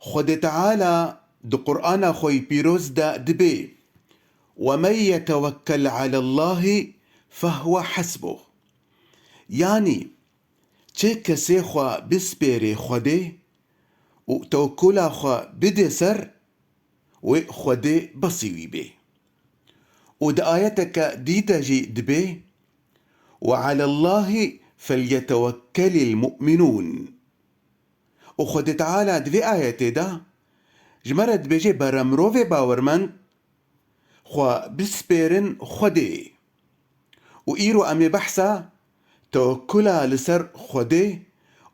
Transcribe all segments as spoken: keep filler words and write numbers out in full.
Xwedê Teala di Qur'ana xwe yî pîroz de dibê, "Ve men yetewekkel alallahî fehwe hasbuh." Yanî, çê kesê xwe bispêrê Xwedê û tewekkula xwe bidê ser, wê Xwedê besî wî bê. Û di ayeteke dî de jî dibê, "Ve alallahî felyetewekkelîl mu'minûn." Û Xwedê Teala di vê ayetê de ji me re dibêje, bere mirovê bawermend xwe bispêrin Xwedê. Û îro em ê behsa tewekkula li ser Xwedê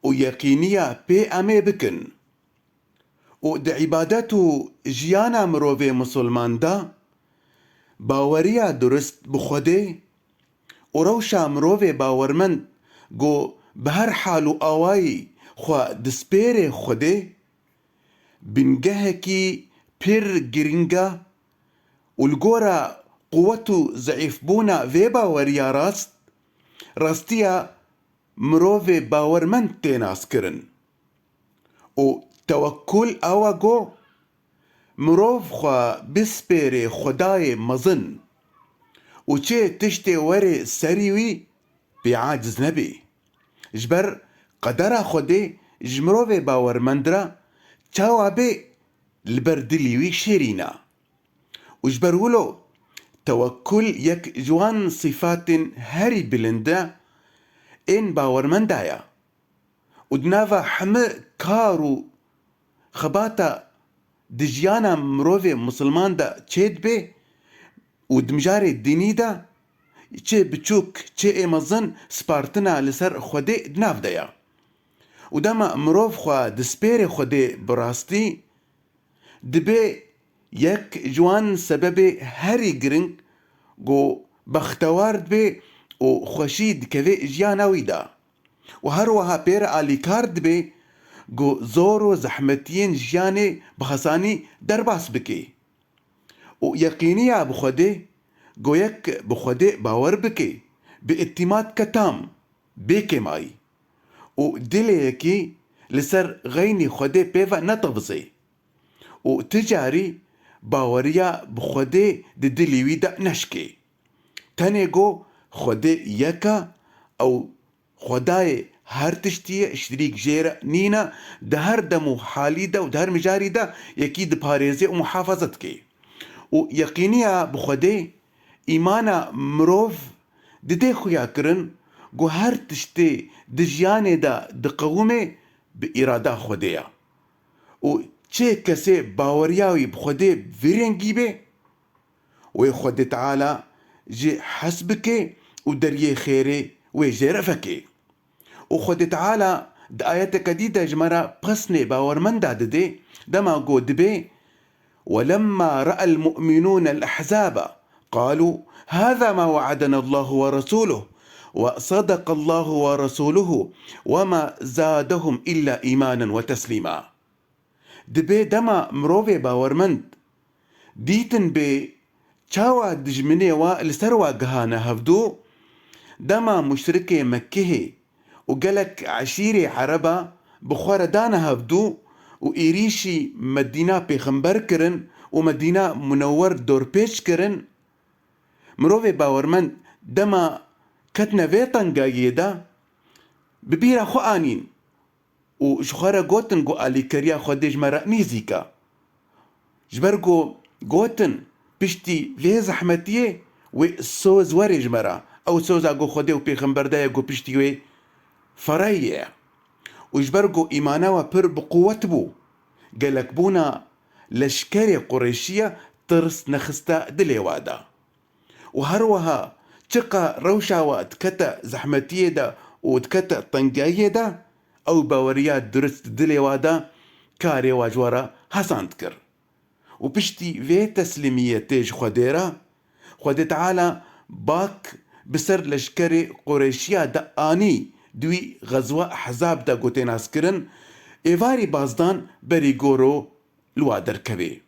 û yeqîniya pê em ê bikin. Û di îbadet û jiyana mirovê misilman de baweriya durist bi Xwedê û rewşa mirovê bawermend ku bi her hal û awayî xwe dispêrê Xwedê, bingehekî pir girîng e û li gora quwet û zeîfbûna vê baweriya rast, rastiya mirovê bawermend tê naskirin. Û tewekkul awa ku mirov xwe bispêrê Xwedayê mezin û çi tiştê werê serî wî pê aciz nebê. Ji ber qedera Xwedê ji mirovê bawermend re çawa bê, li ber dilî wî şêrîn e. Û ji ber wilo tewekkul yek ji wan sîfatên herî bilind e ên bawermenda ye. Û di nava heme kar û xebata di jiyana mirovê misilman de çêdibe û di mijarê dînî de çê biçûk, çê ê mezin spartina li ser Xwedê di nav de ye. Û dema mirov xwe dispêrê Xwedê bi rastî, dibe yek ji wan sebebê herî giring ku bextewar dibe û xweşî dikeve jiyana wî de. Û her wiha pê re alîkar dibe ku zor û zehmetiyên jiyanê bi hesanî derbas bike. Û yeqîniya bi Xwedê, ku yek bi Xwedê bawer bike, bi îtîmadke tam, bê kêmayî. Û dilê yekî li ser xeynî Xwedê pê ve netevizê. Û ti carî baweriya bi Xwedê di dilî wî de neşkê. Tenê ku Xwedê yek e, ew Xwedayê her tiştî ye, şirîk jê re nîne, di her dem û halî de û di her mijarî de yekî diparêzê û muhafaza dike. Û yeqîniya bi Xwedê, îmana mirov didê xuya kirin ku her tiştê di jiyanê de diqewime bi îrada Xwedê ye. Û çê kesê baweriya wî bi Xwedê vî rengî be, wê Xwedê Teala jê hes bike û deriyê xêrê wê jê re veke. Û Xwedê Teala di ayeteke dî de ji me re pesnê bawermenda didê, dema ku dibê, "Welemma ra'el mu'minûnel ahzâbe, qalû, hâzâ ma we'adenallâhu ve resûluh, ve sedeqallâhu ve resûluhu, ve ma zâdehum illâ îmânen ve teslîmâ." Dibê dema mirovê bawermend dîtin bê çawa dijminê wa li ser wa gihane hevdû, dema muşrikê Mekkihê û gelek eşîrê Ereba bi xwe re dane hevdû û êrîşî Medîna Pêxember kirin û Medîna Munewwer dorpêç kirin, mirovê bawermend dema ketine vê tengayiyê de, bi bîra xwe anîn û ji xwe re gotin ku alîkariya Xwedê ji me re nêzîk e. Ji ber ku gotin, piştî vê zehmetiyê wê soz were ji me re. Ew soza ku Xwedê û Pêxember daye ku piştî wê ferayê ye. Û ji ber ku îmana we pir bi quwet bû, gelekbûna leşkerê Qurêşiye tirs nexiste dilê we de. Û her wiha çiqa rewşa we dikete zehmetiyê de û dikete tengiyayê de, ew baweriya durist di dilê we de karê we ji we re hesan dikir. Û piştî vê teslîmiyetê ji Xwedê re, Xwedê Teala bak bi ser leşkerê Qurêşiya de anî, di wî xezwa Ehzab de ku tê naskirin, êvarî bazdan berî goro li wa derkevê.